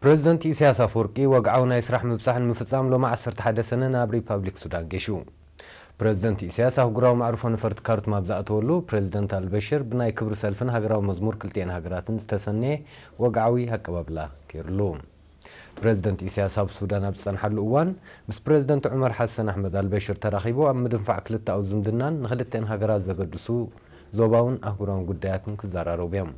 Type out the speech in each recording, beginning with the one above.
ፕረዚደንት ኢሳያስ ኣፈወርቂ ወግዓዊ ናይ ስራሕ ምብጻሕ ንምፍጻም ሎሚ ዓሰርተ ሓደ ሰነ ናብ ሪፓብሊክ ሱዳን ገይሹ። ፕረዚደንት ኢሳያስ ኣህጉራዊ መዕርፎ ነፈርቲ ካርቱም ኣብ ዝኣተወሉ፣ ፕረዚደንት ኣልበሽር ብናይ ክብሪ ሰልፍን ሃገራዊ መዝሙር ክልቲኤን ሃገራትን ዝተሰነየ ወግዓዊ ኣቀባብላ ገይሩሉ። ፕረዚደንት ኢሳያስ ኣብ ሱዳን ኣብ ዝጸንሓሉ እዋን፣ ምስ ፕረዚደንት ዑመር ሓሰን ኣሕመድ ኣልበሽር ተራኺቡ ኣብ ምድንፋዕ ክልተኣዊ ዝምድናን ንክልቲኤን ሃገራት ዘገድሱ ዞባውን ኣህጉራውን ጉዳያትን ክዘራረቡ እዮም።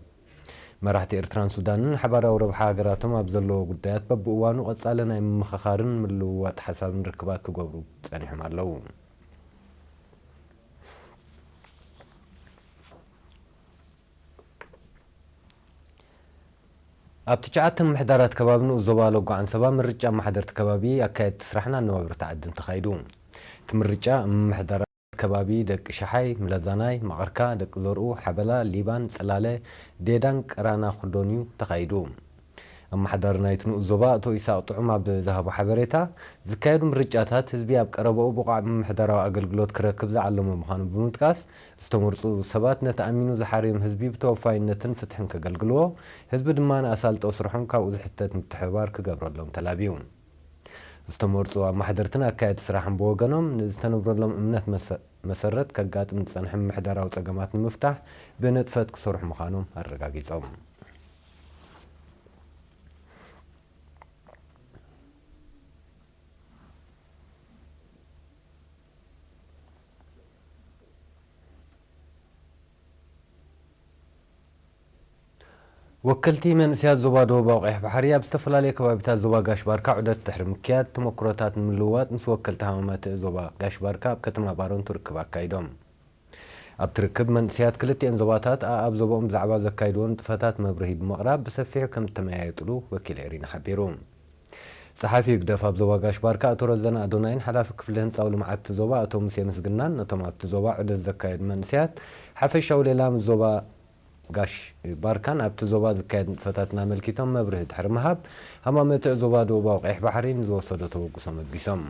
መራሕቲ ኤርትራን ሱዳንን ሓባራዊ ረብሓ ሃገራቶም ኣብ ዘለዎ ጉዳያት በብእዋኑ ቀጻሊ ናይ ምምኽኻርን ምልውዋጥ ሓሳብን ርክባት ክገብሩ ጸኒሖም ኣለዉ። ኣብ ትሽዓተ ምምሕዳራት ከባቢ ንኡስ ዞባ ሎጎ ዓንሰባ ምርጫ ኣመሓደርቲ ከባቢ፣ ኣካየድቲ ስራሕን ኣነባበርቲ ዓድን ተኻይዱ። እቲ ምርጫ ኣብ ምምሕዳራት ከባቢ ደቂ ሸሓይ፣ ምለዛናይ፣ መቐርካ፣ ደቂ ዘርኡ፣ ሓበላ፣ ሊባን፣ ጽላለ፣ ዴዳን ቅራና ኩዶን እዩ ተኻይዱ። ኣመሓዳሪ ናይቲ ንኡስ ዞባ ኣቶ ኢሳቕ ጥዑም ኣብ ዝሃቦ ሓበሬታ፣ ዝካየዱ ምርጫታት ህዝቢ ኣብ ቀረባኡ ብቑዕ ምምሕዳራዊ ኣገልግሎት ክረክብ ዝዓለመ ምዃኑ ብምጥቃስ፣ ዝተመርጹ ሰባት ነቲ ኣሚኑ ዝሓርዮም ህዝቢ ብተወፋይነትን ፍትሕን ከገልግልዎ፣ ህዝቢ ድማ ንኣሳልጦ ስርሖም ካብኡ ዝሕተት ምትሕብባር ክገብረሎም ተላብዩ። ዝተመርጹ ኣመሓደርትን ኣካየድቲ ስራሕን ብወገኖም፣ ንዝተነብረሎም እምነት መሰ-፣ መሰረት ከጋጥም ዝጸንሐ ምምሕዳራዊ ጸገማት ንምፍታሕ ብንጥፈት ክሰርሑ ምዃኖም ኣረጋጊጾም። ወከልቲ መንእሰያት ዞባ ደቡባዊ ቀይሕ ባሕሪ ኣብ ዝተፈላለዩ ከባቢታት ዞባ ጋሽ ባርካ ዑደት ድሕሪ ምክያድ፣ ተመክሮታት ንምልውዋጥ ምስ ወከልቲ ሃማማት ዞባ ጋሽ ባርካ ኣብ ከተማ ባረንቱ ርክብ ኣካይዶም። ኣብቲ ርክብ፣ መንእሰያት ክልቲኤን ዞባታት ኣኣብ ዞባኦም ብዛዕባ ዘካይድዎ ንጥፈታት መብርሂ ብምቕራብ ብሰፊሑ ከም እተመያየጡሉ ወኪል ኤሪና ሓቢሩ። ጸሓፊ ህግደፍ ኣብ ዞባ ጋሽ ባርካ ኣቶ ረዘነ ኣዶናይን ሓላፊ ክፍሊ ህንጻዊ ልምዓት እቲ ዞባ ኣቶ ሙሴ ምስግናን፣ ነቶም ኣብቲ ዞባ ዑደት ዘካየዱ መንእሰያት፣ ሓፈሻዊ ሌላ ምስ ዞባ ጋሽ ባርካን ኣብቲ ዞባ ዝካየድ ንጥፈታትን ኣመልኪቶም መብርሂ ድሕሪ ምሃብ፣ ሃማመተ ዞባ ደቡባዊ ቀይሕ ባሕሪ ንዝወሰዶ ተበግሶ መጊሶም።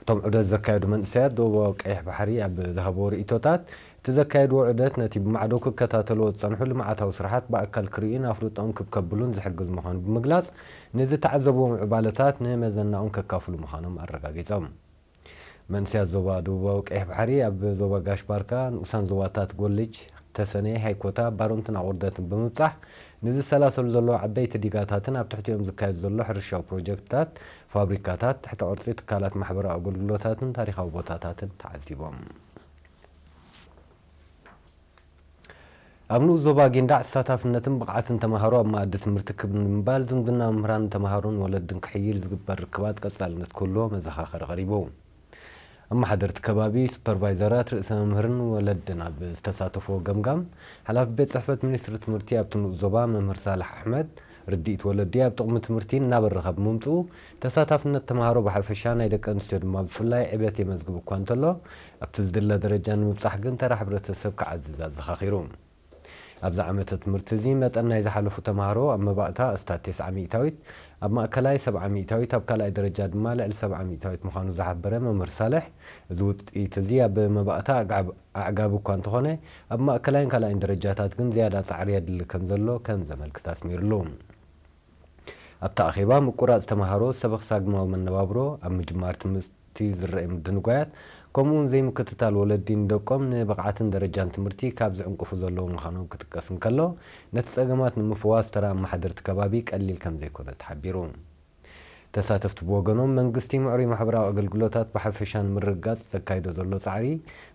እቶም ዑደት ዘካየዱ መንእሰያት ደቡባዊ ቀይሕ ባሕሪ ኣብ ዝሃብዎ ርእይቶታት፣ እቲ ዘካየድዎ ዑደት ነቲ ብማዕዶ ክከታተልዎ ዝጸንሑ ልምዓታዊ ስራሓት ብኣካል ክርእዩን ኣፍልጦኦም ክብ ከብሉን ዝሕግዝ ምዃኑ ብምግላጽ፣ ንዝተዓዘብዎ ምዕባለታት ንመዘናኦም ከካፍሉ ምዃኖም ኣረጋጊጾም። መንእሰያት ዞባ ደቡባዊ ቀይሕ ባሕሪ ኣብ ዞባ ጋሽ ባርካ፣ ንኡሳን ዞባታት ጎልጅ፣ ተሰነይ፣ ሃይኮታ፣ ባረንቱን ኣቑርደትን ብምብጻሕ፣ ንዝሰላሰሉ ዘለዉ ዓበይቲ ዲጋታትን ኣብ ትሕቲኦም ዝካየድ ዘሎ ሕርሻዊ ፕሮጀክትታት፣ ፋብሪካታት፣ ትሕተ ቅርጺ ትካላት ማሕበራዊ ኣገልግሎታትን ታሪኻዊ ቦታታትን ተዓዚቦም። ኣብ ንኡስ ዞባ ጊንዳዕ ተሳታፍነትን ብቕዓትን ተመሃሮ ኣብ መኣዲ ትምህርቲ ክብ ንምባል ዝምድና መምህራን ተመሃሮን ወለድን ክሕይል ዝግበር ርክባት ቀጻልነት ክህልዎ መዘኻኸሪ ቀሪቡ። ኣመሓደርቲ ከባቢ፣ ሱፐርቫይዘራት፣ ርእሰ መምህርን ወለድን ኣብ ዝተሳተፍዎ ገምጋም፣ ሓላፊ ቤት ጽሕፈት ሚኒስትሪ ትምህርቲ ኣብቲ ንኡስ ዞባ መምህር ሳልሕ ኣሕመድ፣ ርድኢት ወለዲ ኣብ ጥቕሚ ትምህርቲ እናበረኸ ብምምጽኡ፣ ተሳታፍነት ተመሃሮ ብሓፈሻ ናይ ደቂ ኣንስትዮ ድማ ብፍላይ ዕብየት የመዝግብ እኳ እንተሎ፣ ኣብቲ ዝድለ ደረጃ ንምብጻሕ ግን ተራ ሕብረተሰብ ክዓዝዝ ኣዘኻኺሩ። ኣብዚ ዓመተ ትምህርቲ እዚ መጠን ናይ ዝሓለፉ ተመሃሮ ኣብ መባእታ ኣስታት ተስዓ ሚእታዊት፣ ኣብ ማእከላይ ሰብዓ ሚእታዊት፣ ኣብ ካልኣይ ደረጃ ድማ ልዕሊ ሰብዓ ሚእታዊት ምዃኑ ዝሓበረ መምህር ሳልሕ፣ እዚ ውጽኢት እዚ ኣብ መባእታ ኣግዓብ-፣ ኣዕጋቢ እኳ እንተኾነ፣ ኣብ ማእከላይን ካልኣይን ደረጃታት ግን ዝያዳ ጻዕሪ የድሊ ከም ዘሎ ከም ዘመልክት ኣስሚርሉ። ኣብቲ ኣኼባ፣ ምቁራጽ ተመሃሮ፣ ሰበኽ ሳግማዊ መነባብሮ፣ ኣብ ምጅማር ትምህርቲ ዝረኣዩ ምድንጓያት፣ ከምኡ'ውን ዘይምክትታል ወለዲ ንደቆም ንብቕዓትን ደረጃን ትምህርቲ ካብ ዝዕንቅፉ ዘለዉ ምዃኖም ክጥቀስ እንከሎ፣ ነቲ ጸገማት ንምፍዋስ ተራ ኣመሓደርቲ ከባቢ ቀሊል ከም ዘይኮነ ተሓቢሩ። ተሳተፍቲ ብወገኖም፣ መንግስቲ ምዕሩይ ማሕበራዊ ኣገልግሎታት ብሓፈሻ ንምርግጋጽ ዘካይዶ ዘሎ ጻዕሪ፣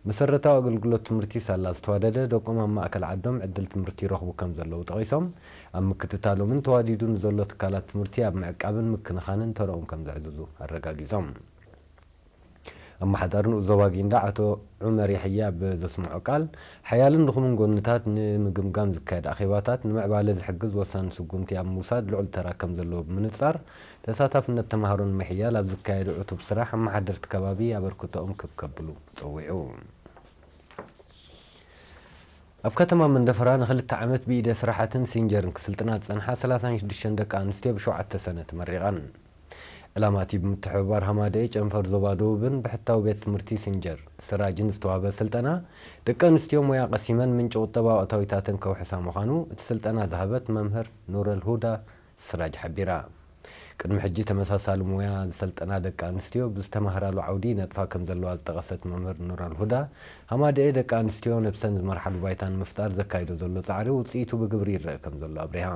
መሰረታዊ ኣገልግሎት ትምህርቲ ሳላ ዝተዋደደ፣ ደቆም ኣብ ማእከል ዓዶም ዕድል ትምህርቲ ይረኽቡ ከም ዘለዉ ጠቒሶም፣ ኣብ ምክትታሎምን ተዋዲዱ ንዘሎ ትካላት ትምህርቲ ኣብ ምዕቃብን ምክንኻንን ተረኦም ከም ዘዕዝዙ ኣረጋጊጾም። ኣመሓዳሪ ንኡስ ዞባ ጊንዳዕ ኣቶ ዑመር የሕያ ኣብ ዘስምዖ ቃል፣ ሓያልን ድኹምን ጎንታት ንምግምጋም ዝካየድ ኣኼባታት፣ ንምዕባለ ዝሕግዝ ወሳኒ ስጉምቲ ኣብ ምውሳድ ልዑል ተራ ከም ዘለዎ ብምንጻር፣ ተሳታፍነት ተመሃሮ ንምሕያል ኣብ ዝካየድ ዕቱብ ስራሕ፣ ኣመሓደርቲ ከባቢ ኣበርክቶኦም ክብ ከብሉ ጸዊዑ። ኣብ ከተማ መንደፈራ ንኽልተ ዓመት ብኢደ ስራሓትን ሲንጀርን ክስልጥና ዝጸንሓ ሰላሳን ሽዱሽተን ደቂ ኣንስትዮ ብሸውዓተ ሰነ ተመሪቐን። ዕላማ እቲ ብምትሕብባር ሃማደኤ ጨንፈር ዞባ ደቡብን ብሕታዊ ቤት ትምህርቲ ሲንጀር ስራጅን ዝተዋህበ ስልጠና፣ ደቂ ኣንስትዮ ሞያ ቀሲመን ምንጪ ቁጠባዊ ኣታዊታተን ከውሕሳ ምዃኑ እቲ ስልጠና ዝሃበት መምህር ኑረል ሁዳ ስራጅ ሓቢራ። ቅድሚ ሕጂ ተመሳሳሊ ሞያ ዝሰልጠና ደቂ ኣንስትዮ ብዝተማህራሉ ዓውዲ ይነጥፋ ከም ዘለዋ ዝጠቐሰት መምህር ኑር ኣልሁዳ፣ ሃማደኤ ደቂ ኣንስትዮ ነብሰን ዝመርሓሉ ባይታ ንምፍጣር ዘካይዶ ዘሎ ጻዕሪ ውጽኢቱ ብግብሪ ይረአ ከም ዘሎ ኣብሪሃ።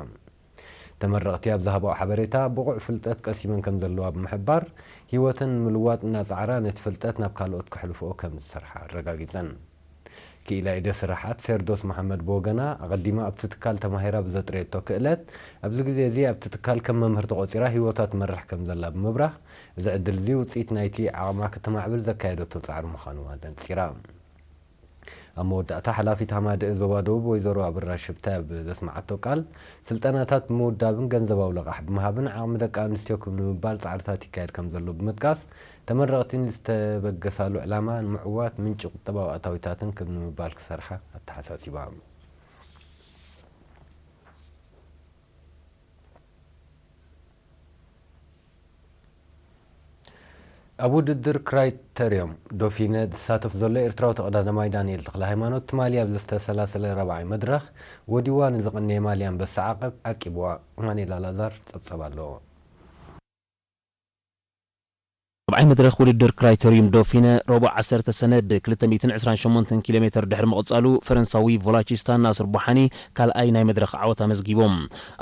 ተመረቕቲ ኣብ ዝሃባኦ ሓበሬታ፣ ብቑዕ ፍልጠት ቀሲመን ከም ዘለዋ ብምሕባር፣ ህይወተን ንምልዋጥ እናጻዕራ ነቲ ፍልጠት ናብ ካልኦት ከሕልፍኦ ከም ዝሰርሓ ኣረጋጊጸን። ክኢላ ኢደ ስራሓት ፌርዶስ መሓመድ ብወገና፣ ኣቐዲማ ኣብቲ ትካል ተማሂራ ብዘጥረየቶ ክእለት፣ ኣብዚ ግዜ እዚ ኣብቲ ትካል ከም መምህር ተቖጺራ ህይወታ ትመርሕ ከም ዘላ ብምብራህ፣ እዚ ዕድል እዚ ውጽኢት ናይቲ ዓቕማ ከተማዕብል ዘካየደቶ ጻዕሪ ምዃኑ ኣነጺራ። ኣብ መወዳእታ፣ ሓላፊት ሃማደኤ ዞባ ደቡብ ወይዘሮ ኣበራሽ ሽብታይ ኣብ ዘስመዓቶ ቃል፣ ስልጠናታት ብምውዳብን ገንዘባዊ ለቓሕ ብምሃብን ዓቕሚ ደቂ ኣንስትዮ ክብ ንምባል ጻዕርታት ይካየድ ከም ዘሎ ብምጥቃስ፣ ተመረቕቲ ንዝተበገሳሉ ዕላማ ንምዕዋት ምንጪ ቁጠባዊ ኣታዊታትን ክብ ንምባል ክሰርሓ ኣተሓሳሲባ። ኣብ ውድድር ክራይተርዮም ዶፊነ ዝሳተፍ ዘሎ ኤርትራዊ ተቐዳዳማይ ዳንኤል ተኽለ ሃይማኖት፣ ትማሊ ኣብ ዝተሰላሰለ ራብዓይ መድረኽ ወዲዋ ንዝቐነየ ማልያ ኣንበሳ ዓቐብ ዓቂብዋ። ኣማኑኤል ኣላዛር ጸብጸብ ኣለዎ። ራብዓይ መድረኽ ውድድር ክራይተርዩም ዶፊነ ረቡዕ ዓሰርተ ሰነ ብ ክልተ ሚእትን ዕስራን ሸሞንተን ኪሎ ሜተር ድሕሪ ምቕጻሉ፣ ፈረንሳዊ ቮላቺስታ ናስር ቡሓኒ ካልኣይ ናይ መድረኽ ዓወት ኣመዝጊቦም።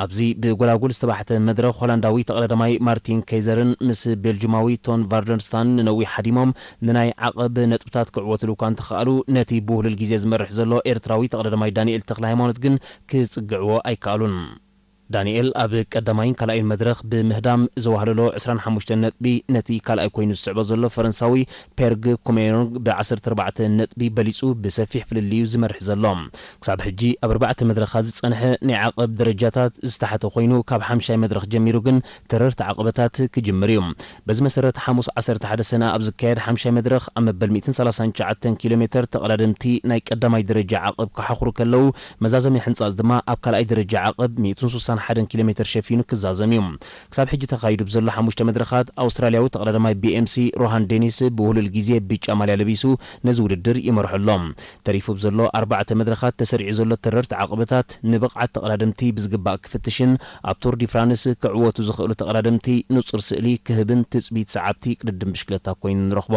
ኣብዚ ብጎላጉል ዝተባሕተ መድረኽ፣ ሆላንዳዊ ተቐዳዳማይ ማርቲን ከይዘርን ምስ ቤልጁማዊ ቶን ቫርደርስታን ንነዊሕ ሃዲሞም ንናይ ዓቐብ ነጥብታት ክዕወትሉ እኳ እንተኸኣሉ፣ ነቲ ብውህሉል ግዜ ዝመርሕ ዘሎ ኤርትራዊ ተቐዳዳማይ ዳንኤል ተኽለ ሃይማኖት ግን ክጽግዕዎ ኣይከኣሉን። ዳንኤል ኣብ ቀዳማይን ካልኣይን መድረኽ ብምህዳም ዘዋህለሎ ዕስራን ሓሙሽተን ነጥቢ፣ ነቲ ካልኣይ ኮይኑ ዝስዕቦ ዘሎ ፈረንሳዊ ፔርግ ኮሜሮንግ ብ ዓሰርተ ኣርባዕተ ነጥቢ በሊጹ ብሰፊሕ ፍልልዩ ዝመርሕ ዘሎ። ክሳብ ሕጂ ኣብ ኣርባዕተ መድረኻት ዝጸንሐ ናይ ዓቐብ ደረጃታት ዝተሓተ ኮይኑ፣ ካብ ሓምሻይ መድረኽ ጀሚሩ ግን ተረርቲ ዓቐበታት ክጅምር እዩ። በዚ መሰረት፣ ሓሙስ ዓሰርተ ሓደ ሰነ ኣብ ዝካየድ ሓምሻይ መድረኽ፣ ኣብ መበል ሚእትን ሰላሳን ትሽዓተን ኪሎ ሜተር ተቐዳደምቲ ናይ ቀዳማይ ደረጃ ዓቐብ ክሓኹሩ ከለዉ፣ መዛዘሚ ሕንጻጽ ድማ ኣብ ካልኣይ ደረጃ ዓቐብ ሚእትን ስሳን ሓደን ኪሎ ሜተር ሸፊኑ ክዛዘም እዩ። ክሳብ ሕጂ ተኻይዱ ብዘሎ ሓሙሽተ መድረኻት፣ ኣውስትራልያዊ ተቐዳዳማይ ቢ ኤም ሲ ሮሃን ዴኒስ ብውህሉል ግዜ ብጫ ማልያ ለቢሱ ነዚ ውድድር ይመርሖ ኣሎ። ተሪፉ ብዘሎ ኣርባዕተ መድረኻት ተሰሪዑ ዘሎ ተረርቲ ዓቐበታት ንብቕዓት ተቐዳደምቲ ብዝግባእ ክፍትሽን ኣብ ቱር ዲ ፍራንስ ክዕወቱ ዝኽእሉ ተቐዳደምቲ ንጹር ስእሊ ክህብን ትጽቢት ሰዓብቲ ቅድድም ብሽክለታ ኮይኑ ንረኽቦ።